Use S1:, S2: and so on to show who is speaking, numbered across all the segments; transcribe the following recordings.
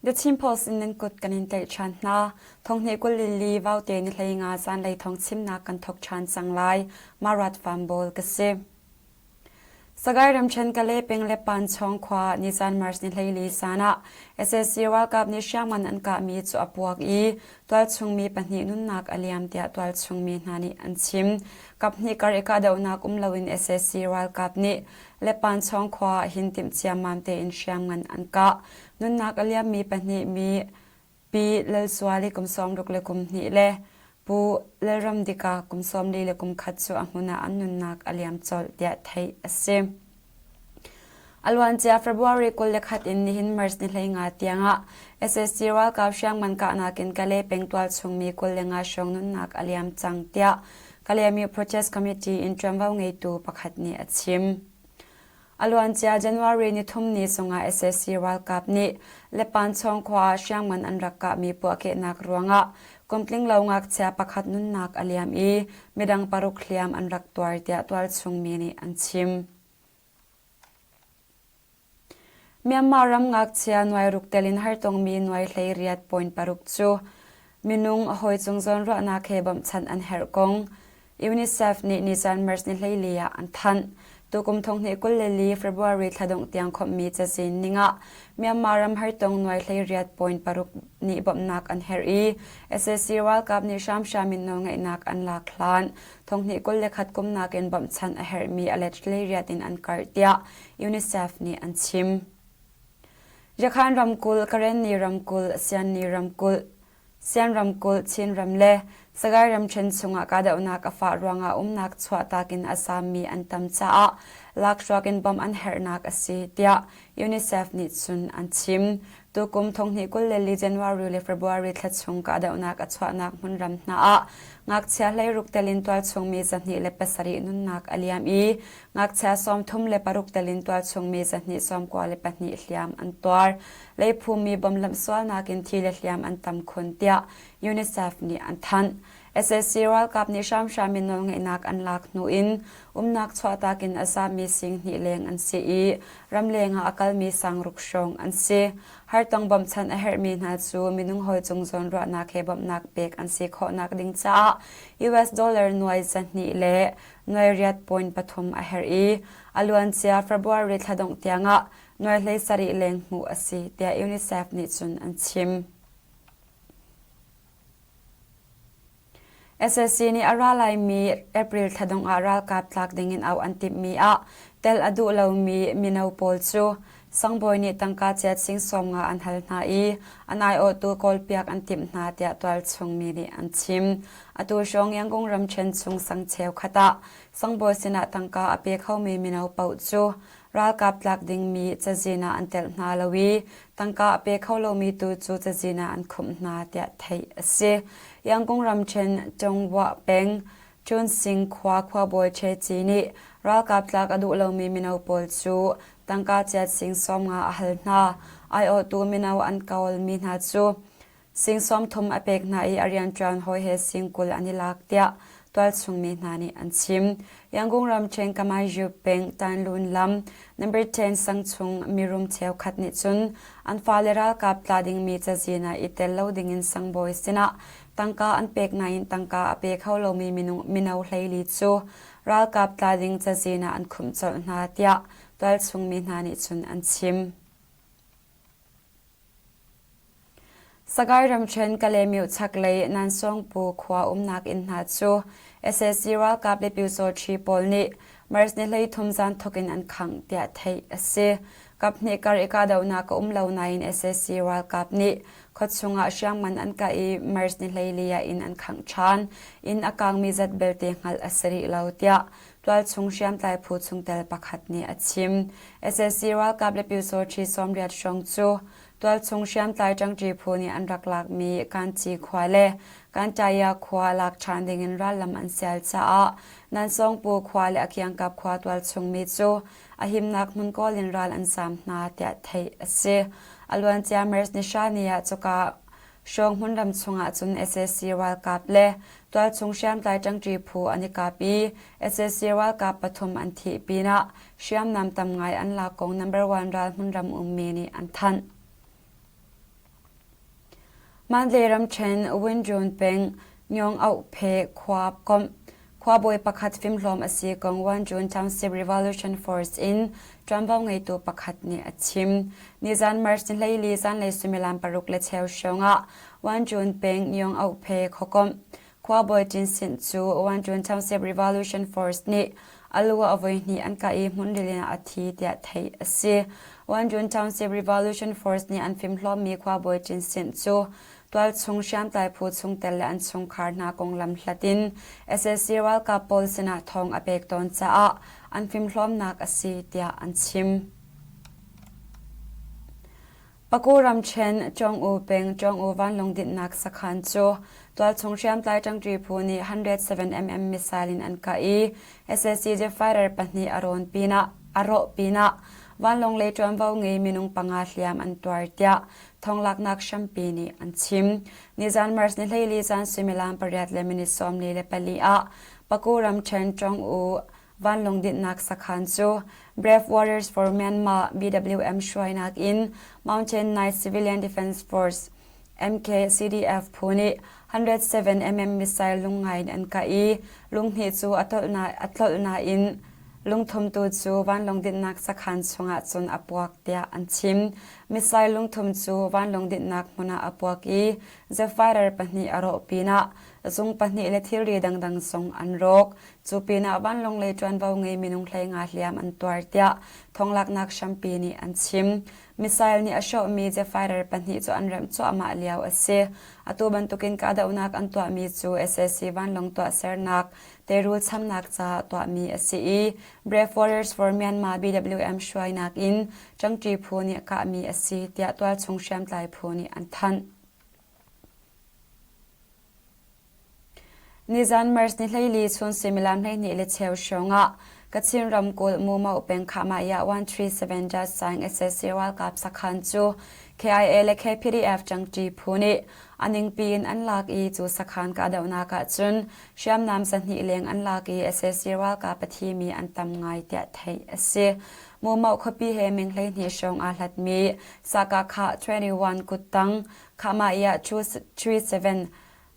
S1: The Chin Post in nan kut kan in tlaih ṭhan hna. Thonghnih 22 vaute ni 15 zanlei thawng chimnak kan thawk ṭhan cang lai. Marat Farm ka si. Sagaing ramṭhen Kalay peng le Panchong khua nizan March ni 14 zan ah sac ralkap nih hriamngan an kahmi cu a puak i tualchung mi pahnih nunnak a liam tiah tualchung mi hna nih an chim. Kaphnih kar i kahdohnak um loin sac ralkap nih Lepanchong khua ah hin timh ciammam tein hriamngan an kah. Nunnak a liammi pahnih mi Pi Lalsuali kum 60 le kum hnih le Pu Lalramdika kum 40 le kum khat cu a hmun ah an nunnak a liam colh tiah theih a si. A luancia February 21 in nihin March ni 15 tiangah sac ralkap hriamngan kahnak in Kalay peng tualchung mi 25 hrawng nunnak a liam cang tiah Kalaymyo Protest Committee in ṭuanvo ngeitu pakhat nih a chim. A luancia January nithum ni zongah sac ralkap nih Lepanchawng khua ah hriamngan an rak kahmi puahkehnak ruangah kumtling lo ngakchia pakhat nunnak a liam i midang paruk hliam an rak tuar tiah tualchung mi nih an chim. Myanmar ram ngakchia nuai ruk tel in hartongmi nuai 18.6 cu minung a hawi cung zawnruahnak he bawmhchanh an herh kong UNICEF nih nizan March ni 14 ah an thanh. Tukum 2024 February thla dongh tiang khawmhmi cazin ningah Myanmar ram hartong nuai 18.6 nih bawmhnak an herh i sac ralkap nih hramhram in nawlngeihnak an lak hlan 2021 kum nakin bawmhchanh a herhmi a let 18 in an karh tiah UNICEF nih an chim. Yakhan ramkulh, Karenni ramkulh, Sianni ramkulh, Sian ramkulh, Chin ram le Sagaing ramṭhen chungah kahdohnak a fah ruangah umnak chuahtak in a zaammi an tam caah lakhruak in bawmh an herhnak a si, tiah UNICEF nih cun an chim. Tukum 2024 January le February thla chung kahdohnak a chuahnak hmunram hna ah ngakchia 16 tel in tualchung mi 207 nunnak a liam i ngakchia 36 tel in tualchung mi 192 hliam an tuar. Leiphumi bomlamh sualnak in thi le hliam an tam khun tiah UNICEF nih an thanh. Sac ralkap nih hramhram in nawlngeihnak an lak hnu in umnak chuahtak in a zaami sing hnih leng an si i ramleng ah a kalmi sangruk hrawng an si. Hartong bawmhchanh a herhmi hna cu minung hawi cung zawnruahnak he bawmhnak pek an si khawhnak ding caah US dollar nuai 200 le nuai 8.3 a herh i a luancia February thla dongh tiangah nuai 17 leng hmuh a si tiah UNICEF nih cun an chim. Sac nih a ra laimi April thla dongh ah ralkap tlak dingin auh an timhmi ah tel a duh lomi mino pawl cu sangbawi nih tangka chiat sing 50 an hal hna i an aiawhtu kawlpiak an timh hna tiah tualchung mi nih an chim. Atu hrawng Yangon ramṭhen chung sang cheukhat ah sangbawi sinah tangka a pe khomi mino paoh cu Ralkap tlak dingmi cazin ah an telh hna lo i tangka a pe kho lomi tu cu cazin ah an khumh hna tiah theih a si. Yangon ramṭhen Tongwah peng Chunsing khua khuabawi Che Ci nih ralkap tlak a duh lomi mino pawl cu tangka chiat sing 50 a hal hna. Aiawhtu mino an kawlmi hna cu Sing 30 a pek hna i a rianṭuan hawi he sing 20 an i lak tiah tualchung mi hna nih an chim. Yangon ramṭhen Kamayyu peng Tanlun lam number 10 sang chung mirum cheukhat nih cun an fale ralkap tla dingmi cazin ah i tel lo dingin sangbawi sinah tangka an pek nain tangka a pe kho lomi mino 14 cu ralkap tla ding cazin ah an khumh colh hna tiah tualchung mi hna nih cun an chim. Sagaing ramṭhen Kalaymyo chaklei Nansawngpu khua umnak inn hna cu sac ralkap le pyusawṭhi pawl nih March ni 13 zan thawk in an khangh tiah theih a si. Kaphnih kar i kahdohnak a um lo nain sac ralkap nih khuachung ah hriamngan an kah i March ni 14 ah inn an khangh ṭhan. Inn a kaangmi zat belte hngalh a si rih lo tiah tualchung hriamtlai phu chungtel pakhat nih a chim. Sac ralkap le pyusawṭhi 80 hrawng cu tualchung hriamtlai ṭangṭi phu nih an rak lakmi Kanci khua le Kantaya khua lak ṭhan dingin rallam an sial caah Nansawngpu khua le a kiangkap khua tualchung mi cu a himnak hmun kawl in ral an zaam hna tiah theih a si. A luancia March ni hra ni ah cuka hrawng hmunram chungah cun sac ralkap le tualchung hriamtlai ṭangṭi phu an i kap i sac ralkap pathum an thih pinah hriamnam tam ngai an lak kong number one ral hmunram ummi nih an thanh. Mandalay ramṭhen Winjun peng Nyong Auh Phe khua komh khuabawi pakhat fimhlawm a si kong Wanjun Township Revolution Force in ṭuanvo ngeitu pakhat nih a chim. Nizan March ni 14 zanlei suimilam paruk le cheu hrawng ah Wanjun peng Nyong Auh Phe khuakomh Khuabawi Tin Sint cu Wanjun Township Revolution Force nih a lu ah voihnih an kah i hmunril in a thi tiah theih a si. Wanjun Township Revolution Force nih an fimhlawmmi khuabawi Tin Sint cu tualchung hriamtlai phu chungtel le an chungkhar hna konglam hlat in sac ralkap pawl sinah thawng a pek tawn caah an fimhlawmnak a si tiah an chim. Paku ramṭhen Cawng-U peng Cawng-U vanlawng dinhnak sakhan cu tualchung hriamtlai ṭangṭi phu nih 107mm missile in an kah i sac jet fighter pahnih a rawn pinah a rawh pinah vanlawng lei ṭuanvo ngei minung panga hliam an tuar tiah thawnglaknak hrampi nih an chim. Nizan March ni 14 zan suimilam pariat le minute 44 ah Paku ramṭhen Cawng-U Vanlawng dinhnak sakhan cu Brave Warriors for Myanmar BWM hruainak in Mountain Knight Civilian Defense Force MKCDF phu nih 107mm missile lungngai in an kah i lunghnih cu a tlolh nain lungthumtu cu vanlawng dinhnak sakhan chungah cun a puak tiah an chim. Missile lungthum cu vanlawng dinhnak hmun ah a puak i jet fighter pahnih a rawh pinah zung pahnih le thilri dangdang zong an rawk. Cu pinah vanlawng lei ṭuanvo ngei minung 15 hliam an tuar tiah thonglaknak hrampi nih an chim. Missile nih a hrawhmi jet fighter pahnih cu an remh cuahmah lio a si. Atu bantukin kahdohnak an tuahmi cu sac vanlawng tuahsernak teirul chamnak caah tuahmi a si i Brave Warriors for Myanmar BWM hruainak in ṭangṭi phu nih kahmi a si tiah tualchung hriamtlai phu nih an thanh. Nizan March ni 14 chun suimilam 12 le cheu hrawng ah Kachin ramkulh Mumoh peng Khahmah 137 Jatsaing sac ralkap sakhan cu KIA le KPDF ṭangṭi phu nih a ningpi in an lak i cu sakhan kahdohnak ah cun hriamnam 200 leng an lak i sac ralkap a thimi an tam ngai tiah theih a si. Mumoh khuapi he meng 12 hrawng aa hlatmi Sakakha 21 kuttang Khahmah 237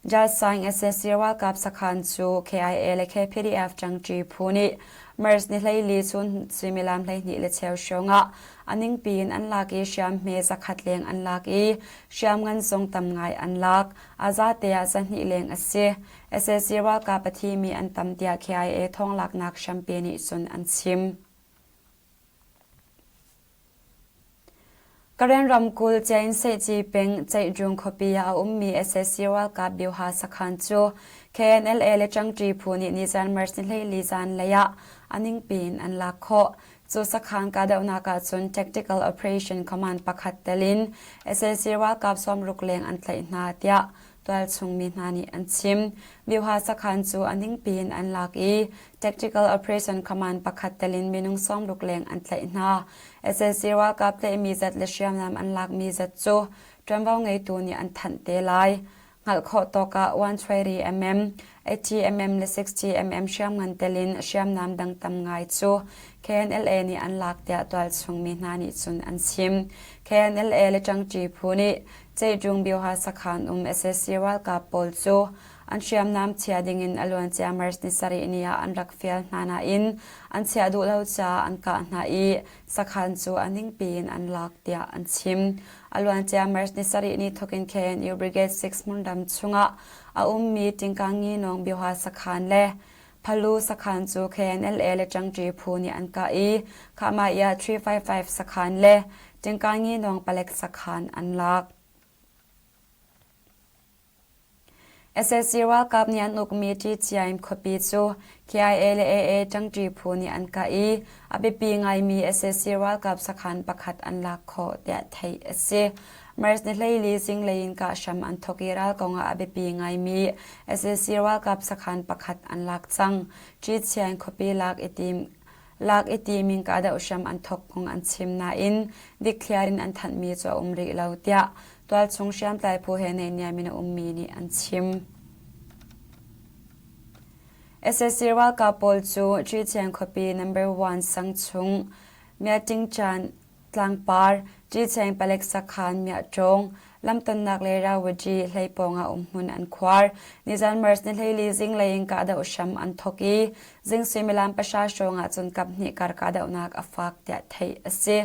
S1: Jalsaing sac ralkap sakhan cu KIA le KPDF ṭangṭi phu nih March ni 14 chun suimilam 12 le cheu hrawng ah a ningpi in an lak i hriamhme zakhat leng an lak i hriamngan zong tam ngai an lak. A zate ah 200 leng a si. Sac ralkap a thimi an tam tiah KIA thawnglaknak hrampi nih cun an chim. Karen ramkulh Chain-Seihci peng Ceihjung khuapi ah a ummi sac ralkap Bioha sakhan cu KNLA le ṭangṭi phu nih nizan March ni 14 zanlei ah a ningpi in an lak khawh. Cu sakhan kahdohnak ahcun Tactical Operation Command pakhat tel in sac ralkap 60 leng an tlaih hna tiah tualchung mi hna nih an chim. Bioha sakhan cu a ningpi in an lak i Tactical Operation Command pakhat tel in minung 60 leng an tlaih hna. Sac ralkap tlaihmi zat le hriamnam an lakmi zat cu ṭuanvo ngeitu nih an thanh te lai. Hngalh khawh tawk ah 120 mm, 80 mm le 60 mm hriamngan tel in hriamnam dang tam ngai cu KNLA nih an lak tiah tualchung mi hna nih cun an chim. KNLA le ṭangṭi phu nih Ceihṭung Bioha sakhan um sac ralkap pawl cu an hriamnam chia dingin a luancia March ni sarih ni ah an rak fial hna nain an chiah duh lo caah an kah hna i sakhan cu a ningpi in an lak tiah an chim. A luancia March ni sarih ni thawkin KNU Brigade 6 hmunram chungah a ummi Tingkangi Nawng Bioha sakhan le Phalu sakhan cu KNLA le ṭangṭi phu nih an kah i Khahmaiah 355 sakhan le Tingkangi Nawng palek sakhan an lak. Sac ralkap nih an ukmi Ṭichiaim khuapi cu KIA le AA ṭangṭi phu nih an kah i a biapi ngaimi sac ralkap sakhan pakhat an lak khawh tiah theih a si. March ni 14 zinglei in kah hram an thawk i ral kongah a biapi ngaimi sac ralkap sakhan pakhat an lak cang. Ṭichiain khuapi lak i tim lak i timin kahdoh hram an thawk kong an chim nain dikthliar in an thanhmi cu a um rih lo tiah tualchung hriamtlai phu he naihniam in a ummi nih an chim. Sac ralkap pawl cu Ṭichian khuapi number 1 sang chung Myatingchan Tlangpar, Ṭicheng palek sakhan Miahṭawng, lamtonnak le Rawagyi hlei pawngah umhmun an khuar. Nizan March ni 14 zinglei in kahdoh hram an thawk i zing suimilam pahra hrawng ah cun kaphnih kar kahdohnak a fak tiah theih a si.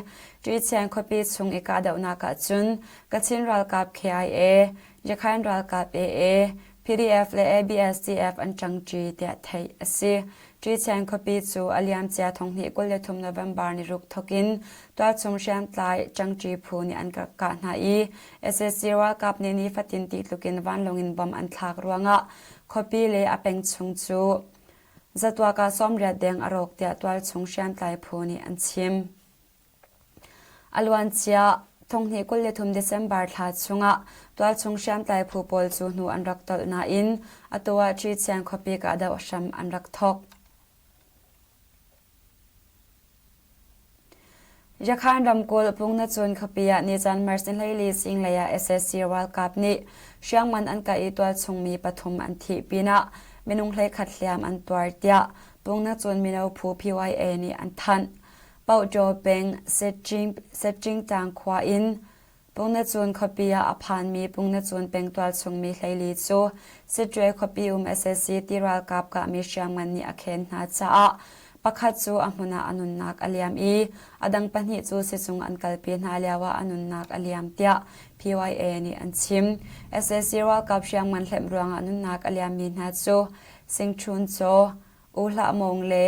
S1: Ṭicheng khuapi chung i kahdohnak ah cun Kachin ralkap KIA, Yakhain ralkap AA, PDF le ABSDF an ṭangṭi tiah theih a si. Ṭicheng khuapi cu a liamcia thonghnih 23 November ni ruk thawk in tualchung hriamtlai ṭangṭi phu nih an rak kah hna i sac ralkap nih nifatin ti tluk in vanlawng in bomb an thlak ruangah khuapi le a peng chung cu zatuak ah 80 deng a rawk tiah tualchung hriamtlai phu nih an chim. A luancia thonghnih 23 December thla chungah tualchung hriamtlai phu pawl cu hnu an rak tolh nain atu ah Ṭichiang khuapi kahdoh hram an rak thawk. Yakhan ramkulh Pungnacun khuapi ah nizan March ni 14 zinglei ah sac ralkap nih hriamngan an kah i tualchung mi pathum an thih pinah minung 11 hliam an tuar tiah Pungnacun mino phu PYA nih an thanh. Pauktaw peng Setching khua in Pungnacun khuapi ah a phanmi Pungnacun pengtual chungmi 14 cu Sittwe khuapi um sac ti ralkap kahmi hriamngan nih a khen hna caah pakhat cu a hmun ah a nunnak a liam i a dang pahnih cu sizung an kalpi hna lioah a nunnak a liam tiah PYA nih an chim. Sac ralkap hriamngan hlemh ruangah nunnak a liammi hna cu Singchun Caw, U Hlah Mawng le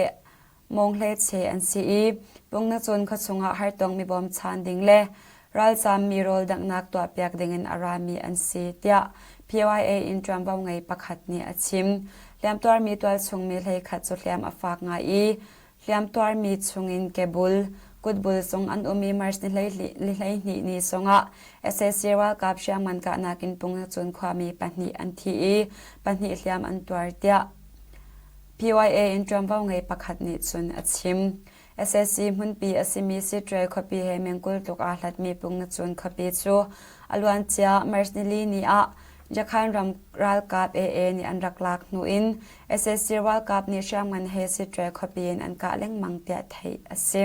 S1: Mawnghle an si i Pungnacun khuachung ah hartong mi bawmchan ding le ralzaam mi rawl danghnak tuahpiak dingin a rami an si tiah PYA in ṭuanvo ngei pakhat nih a chim. Hliamtuarmi tualchung mi 11 cu hliam a fak ngai i hliamtuarmi chungin kebul, kutbul zong an um i March ni 22 ni zongah sac ralkap hriamngan kahnak in Pungnacun khuami pahnih an thi i pahnih hliam an tuar tiah PYA in ṭuanvo ngei pakhat nih cun a chim. Sac hmunpi a simi Sittwe khuapi he meng 20 tluk aa hlatmi Pungnacun khuapi cu a luancia March nili ni ah Yakhain ram ralkap AA nih an rak lak hnu in sac ralkap nih hriamngan he Sittwe khuapi in an kah lengmang tiah theih a si.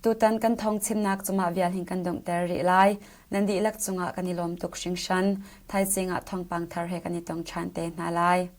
S1: Tutan kan thawngchimnak cungah vial hin kan donghter rih lai. Nan dihlak cungah kan i lawm tuk hringhran. Thaizing ah thawngpang thar he kan i tong ṭhan te hna lai.